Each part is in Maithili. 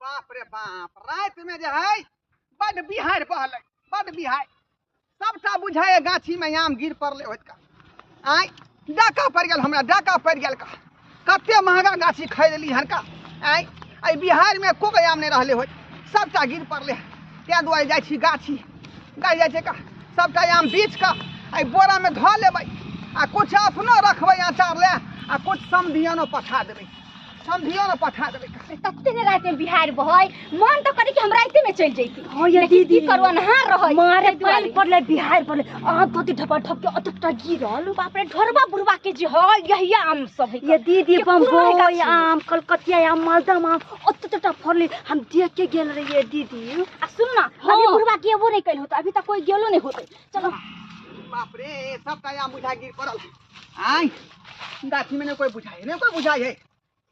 बाप रे बाप, राति में जे है बड बिहाड़ि बहलै, बड बिहाड़ि, सबटा बुझाइए गाछी में आम गिर पड़लै होइत का। आँय डाका पड़ि गेल हमरा, डाका पड़ि गेल का। कते महगा गाछी खरीदली हन का। आँय एहि बिहाड़िमे एको गो आम नहि रहलै होइत, सबटा गिर पड़लै। ताहि दुआरे जाइ छी गाछी, गाछ जाइ छै का, सबटा आम बीछ कऽ एहि बोरामे धऽ लेबै आ किछु अपनो रखबै अचार लए आ किछु समधियानो पठा देबै, समधियानो पठा देबै। तते ने राति में बिहार बहै, मन तो करे कि हम राति में चल जैती। हाँ ये लेकिन दीदी। की करू, अन्हार रहै। मारे ताहि दुआरे। पानि पड़लै, बिहार पड़लै, आम तोती ढपा ढप के अतकटा गिरल। बाप रे, ढोरबा बुढ़बा के जे है यही आम सब है। ये दीदी, के कुरो है बम्बई गाछी। आम, कलकतिया आम, मालदा आम अतकटा फड़लै, हम देख के गेल रहियै दीदी। आ सुन ना, हाँ। अभी बुढ़बा गेबो नहीं कैल होते, अभी तक कोई गेलो नहीं होते। चलो। बाप रे, सबटा आम बुझा गिर पड़ल। आय गाछी में नहीं कोई बुझाए, नहीं कोई बुझाए है,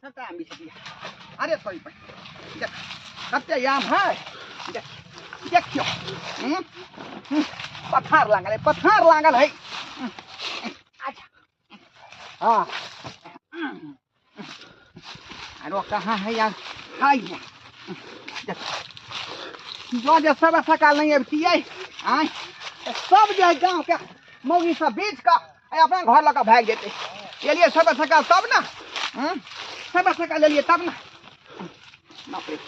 सबटा आम बिछ दिया। अरे सॉरी पर देख कते आम है, देख देखियो। पथार लागल है, पथार लागल है। अच्छा हाँ, अरे कहाँ है यार? हाय देख, जो जे सब सकाल नहीं अबतियै, आय सब जे गाँव के मौगी सब बेच कऽ अपना घर लऽ कऽ भागि जेतै। एलियै सब सकाल तब ना, सब सकाल एलियै तब ना। बाप रे,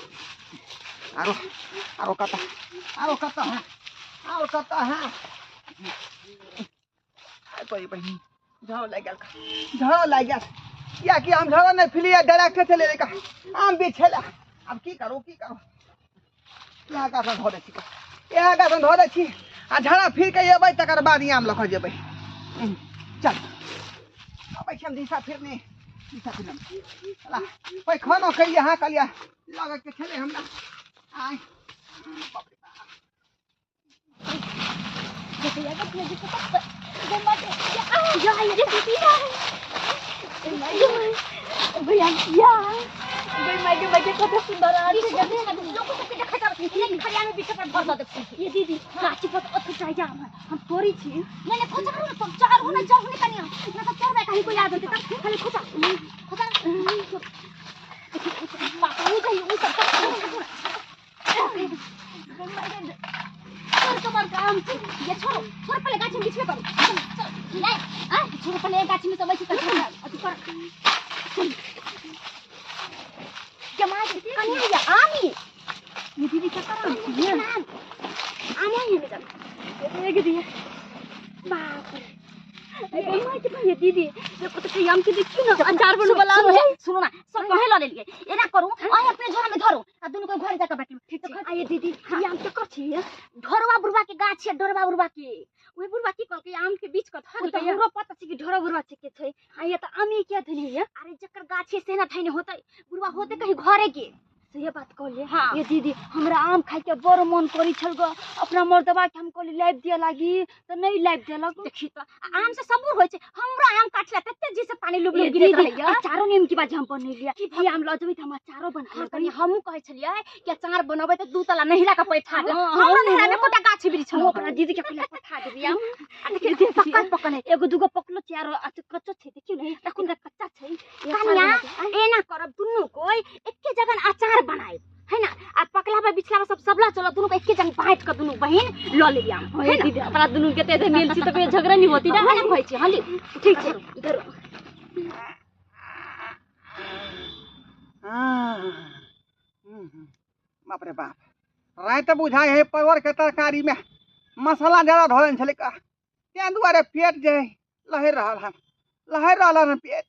आरो आरो कतऽ, आरो कतऽ है, आरो कतऽ है? तोरी बहिनी झाड़ो लागि गेल, झाड़ो लागि गेल। किएकि हम झाड़ो नहि फिलियै, डायरेक्टे चलि एलियै का आम बिछै लए। आब की करू, की करू? इएह गाछ धऽ दै छी, इएह गाछ धऽ दै छी आ झाड़ा फिर के एबै तकर बाद ई आम लऽ कऽ जेबै। चल अबै छी हम दिशा फिरने, दिशा फिरने चला। पैखानो कलियै, हाँ कलियै, लगै के छलै हमरा। आय बाप रे बाप। भैया या गई माइके, माइके कते सुंदर आम छै। लोको सबके देखैत रहै छी, लेकिन खलियान में बिछे पर भर दऽ देब। ये दीदी, गाछी पर अतकटा आम है, हम तोड़ी छी। नहीं, नहीं, खोचा करू ना, तुम चार हो ना, चार हो ना कनिया। ना तो चोर बैठा ही कोई याद होते तब खाली खोचा। खोचा। बाप रे, कहीं उ सब तक तोर कमर काम छै। ये छोड़ो, छोड़ पहले गाछी में बिछबे करू। चल, चल, ले, आ, छोड़ो पहले गाछी में सब ऐसे कर, अथी कर। जमा कनिया ये आम ही। ये दीदी क्या कर रही है? आम। आम ही है मेरा। एक दिया। बाप रे। अरे माय के भैया दीदी, देखो तो आम के देखियो ना, अचार बनू वाला आम है। सुनो ना, सब कहे ल लेलिए। एना करू, अहीं अपने झोरा में धरू आ दुनू के घर जाके बैठू। ठीक छै। आ ये दीदी, ये आम के कर छी? ढोरवा बुढ़वा के गाछ छै, ढोरवा बुढ़वा के। ओहि बुढ़वा की कहलकै आम के बीच के धर ओ तऽ देलकै। हमरो पता छै कि ढोरवा बुढ़वा छै के छै। आ ये तऽ आमे किया धनी है? अरे जकर गाछ छै से ना धनी होतै, बुढ़वा होतै कहीं घरे के। सही बात कहलिए। हाँ। ये दीदी, हमरा आम खाय के बड़ मन करी छल ग। अपना मर्दबा के हम कहली लाबि दिअ लागी तऽ नहि लाबि देलक। देखी तऽ आम से सबूर होइ छै, हमरा आम काटला तते जी से पानी लुब लुब ये गिरैत दीदी, रहैया। अचारो नीम के बाजी हम बनेलियै। की आम लऽ जेबै तऽ हम अचारो बना हाँ, लेबै। कनि हमहूँ कहै छलियै कि अचार बनबै तऽ दू तला नहिरा के पैठा देब। हाँ, हमरा हाँ, नहिरा में हाँ। एकोटा गाछ वृक्ष हम नहि। अपना दीदी के पहिले पठा देबै आम। आ देखियौ, पकल पकल है। एगो दूगो पकलो छै आरो कच्चो छै, देखियौ ने, तखन तऽ कच्चा छै। ये अचार कनिया, बना देबै। एना करब दुनू कोइ एके जगह अचार बनायब है ना, आ पकला पर बिछला पर सब सबला चलो दुनू के एके जगह बाँट के दुनू बहिन लऽ लेबी आम, हाँ, है ना? दीदी, अपना दुनू के तऽ मिल छी तऽ कोई झगड़ा नहीं होती ना। हाँ, ना कहै छी, हाँ ली। ठीक छै, धरो। बाप रे बाप, राति बुझाइ है परवल के तरकारी में मसाला ज्यादा धऽ देने छलै का, ताहि दुआरे पेट जे है लहरि रहल हन, लहरि रहल हन पेट।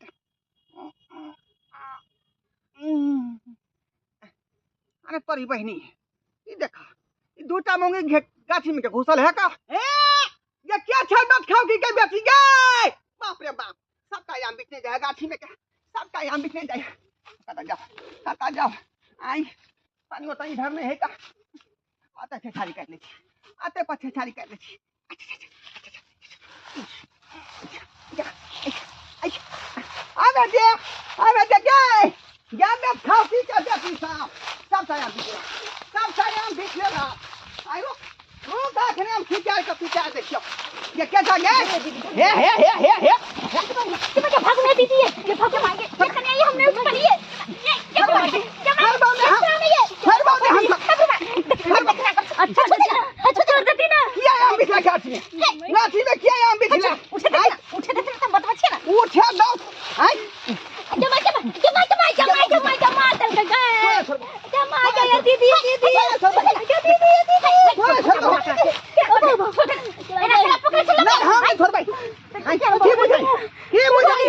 अरे तोरी बहिनी, ई देखा, ई दूटा मौगी गाछी में के घुसल है का? ए, ये क्या छै बात खाओ की के बेटी गे? बाप रे बाप, सबटा आम बिकने जाए गाछी में के, सबटा आम बिकने जाए। कतऽ जाओ, कतऽ जाओ? आई पानी ओतऽ इधर नहीं है का? अतः छेछारी कर लै छी, अतः पर छेछारी कर लै छी। आबे दे, आबे दे गे। गे बे खाओ की के बेटी साहब, सबटा आम बिकने, सबटा आम बिकने रहा। आई रुक, रुक, अखने हम खिचा के पिचा दै छियौ। ये के जा गे? हे, हे, हे, हे, हे। के बच्चा भागो ने दीदी, ये भागो मांगे। ये कन्या ये हमने उठा लिए। ये, ये हर भागो। बार में हम, ये, ये। दीदी दीदी दीदी नहीं हम नहीं छोड़बै की बुझाई की बुझाई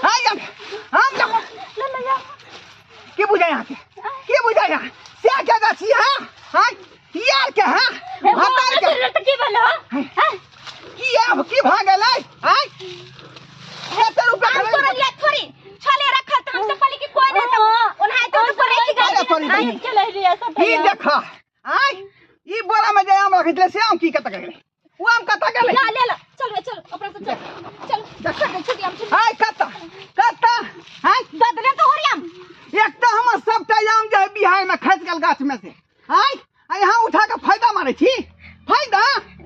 हाय हम की बुझाई यहाँ के की बुझाई यहाँ से क्या गाछी है हाय यार के हां भतार के की आब की भ गेलै हाय कते रुपया ई देखा आय ई बोरा में जे आम रखै छलै से आम की कतऽ गेलै ओ आम कतऽ गेलै ला ले ला चल चल अपना से चल चल चल छोटी आम छोटी हाय कतऽ कतऽ हाय ददले तो होरी आम एक तऽ हमर सबटा आम जे है बिहार में खसि गेल गाछ में से आय आ यहाँ उठा के फायदा मारै छी फायदा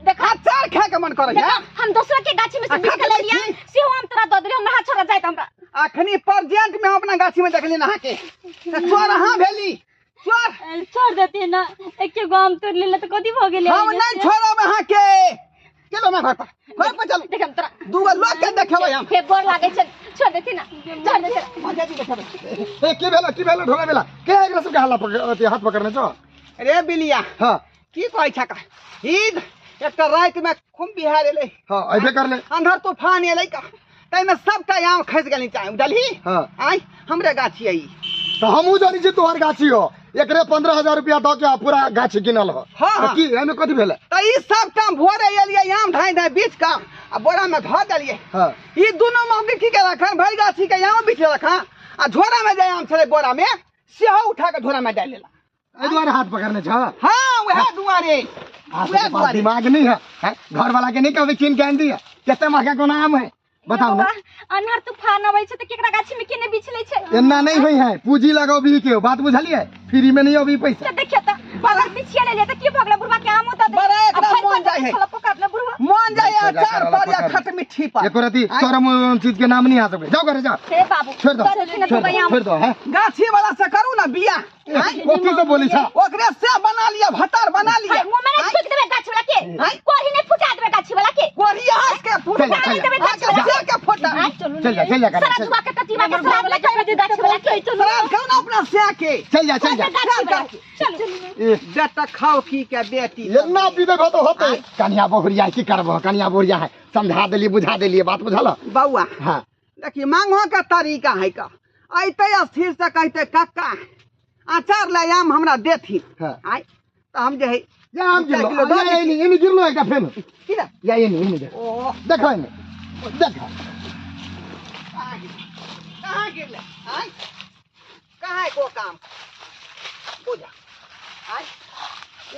देखा अचार खाय के मन करै है हम दोसरा के गाछी में से आ बीछ के खा ले लिया छी। से आम तोरा ददले हमरा हाथ छोड़ा जाइत हमरा अखनी प्रेजेंट में हम अपना गाछी में देखली अहाँ के तऽ चोर अहाँ भेली चोर छोड़ देती ना एके गो आम तोड़ लेला तऽ कथी भऽ गेलै हम नहीं छोड़ब अहाँ के चलो हमरा घर पर घर पर चलू देख हम तोरा दूगो लोग के देखेबै हम हे गोर लागै छै छोड़ देती ना छोड़ देती पंचायती देखेबै ए की भेला की भेला ढोला भेला के एकरा सबके हल्ला पकड़ अथी हाथ पकड़ने छौ रे बिलिया हां की कहै छक ईद एकटा राति में खूब बिहार एलै हां अइबे करले अंधर तूफान एलै का ताहिमे सबटा आम खसि गेल नीचा बुझलही हाँ। आय हमरे गाछी है ई तो हमहू जानी छी तोहर गाछी हो एकरे 15,000 रुपया दऽ के आ पूरा गाछी गिनल हो हाँ, तऽ हाँ। की एहिमे कथी भेलै तऽ ई सबटा भोरे एलियै आम ढाइ ढाइ बीछ कऽ आ बोरा में धऽ देलियै हाँ ई दुनू मौगी की केलक हन भरि गाछी के आम बीछ लेलक हन आ झोरा में जे आम छलै बोरा में सेहो उठा के झोरा में डालि लेलक एहि दुआरे हाथ पकड़ने छ हाँ वएह दुआरे अहाँ वएह सबके पास दुआरे दिमाग नहीं है, हैं? घर वाला के नहीं कहबै कीन के आनि दिया कते महंगा कोना आम है बताओ ना अन्हर तूफान अबै छै तऽ केकरा गाछी में केने बीछ लै छै एना नहीं होई है पूंजी लगाओ भी के बात बुझलिए फ्री में नहीं अभी पैसा तऽ देखियो तऽ बड़ा बिछिया ले लिया तऽ की भऽ गेलै बुढ़वा के आमो दऽ दे बड़ा एकरा मोन जाइ है। पकड़ ले बुढ़वा मन जाय अचार पर या पकड़। खट मिट्टी पर एको रति शरम चीज के नाम नहीं आ सके जाओ घरे जाओ हे बाबू छोड़ दो दऽ देलखिन छोड़ दूगो दो आम छोड़ दो हैं गाछी वाला से करू ना बिया कथी से बोली छा ओकरे से बना लिया भतार बना लिया हाय, मुँह में नहीं थूक देबै गाछ वाला के आँय? कोढ़ी नहीं फुटा देबै गाछी वाला के कोरिया के फुटा चल जा, चल जा। देबै गाछी वाला के के फुटा आँय? चल जा चल जा सारा चल जुआ के टटीवा के श्राद्ध लगा देबै गाछी वाला के श्राद्ध खाउ ना अपना से के चल जा चल जा गाछी वाला के चलू ए, बेटा खाओ की के बेटी एना पीबे तो होते कनिया बहुरिया की करबो कनिया बहुरिया है समझा देलिए बुझा देलिए बात बुझल बउआ हाँ देखिए मांगो के तरीका है का अइते स्थिर से कहते कक्का अचार ले आम हमरा देथिन हाँ। आय तऽ हम जे है या आम चारि गिरलो किलो दऽ या एनी एनी गिरलो एकटा फेन की रे या एनी एनी देख ओ देखो एनी देखो कहाँ गिरले कहाँ गिरले आय कहाँ है को काम बुझा आय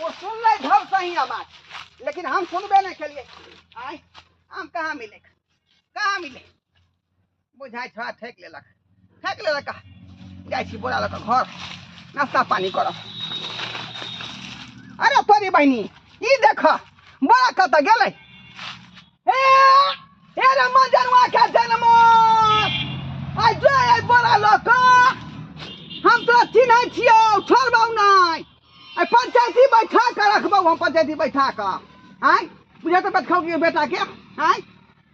वो सुनले ढब सही आवाज लेकिन हम सुनबे नहीं केलिए आय आम कहाँ मिले कहाँ मिले बुझाइ छौ ठेक लेलक ठेक लेलक जाइ छी बोरा लऽ कऽ घर नाश्ता पानी करब अरे तोरी बहिनी ई देख बोरा कतऽ गेलै हे हे रे मजनुआ के जन्म आइ जो आइ बोरा लऽ कऽ हम तोरा चिन्है छियौ छोड़बौ नहि आइ पंचायती बैठा कऽ रखबौ हम पंचायती बैठा कऽ आँय बुझा तऽ बैठखाउ कि बेटा के आँय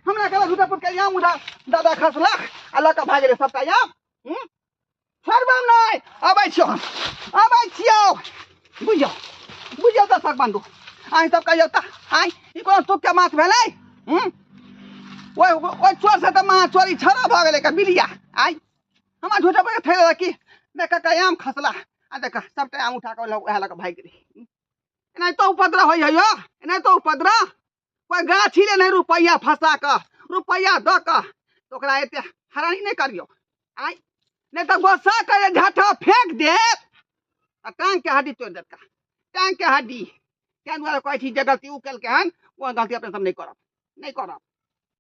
हमरा कहलक झूठा पुट के आम उठा दादा खसलक आ लऽ कऽ भागि गेलै सबटा आम छोड़बौ नहि अबै छियौ हम अबै छियौ बुझियौ बुझियौ दर्शक बन्धु अहीं सब कहियौ तऽ आँय ई कोनो तुक के माछ भेलै ओहि ओहि चोर से तऽ महा चोरी छड़ा भऽ गेलै का बिलिया आँय हमरा झूठा पर थैला की देख कक्का आम खसला आ देख सबटा आम उठा कऽ उएह लऽ कऽ भागि गेलै एनाहितो उपद्रव होइ है यौ एनाहितो उपद्रव कोइ गाछी ले नहि रुपैआ फंसा कऽ रुपैआ दऽ कऽ तऽ ओकरा एते हरानी नहि करियौ आँय नहि तऽ गोस्सा करे झाटा फेंक देत आ टांग के हड्डी तोड़ि देत का टांग के हड्डी ताहि दुआरे कहै छी जे गलती ओ केलकै हन ओ गलती अपने सब नहि करब नहि करब।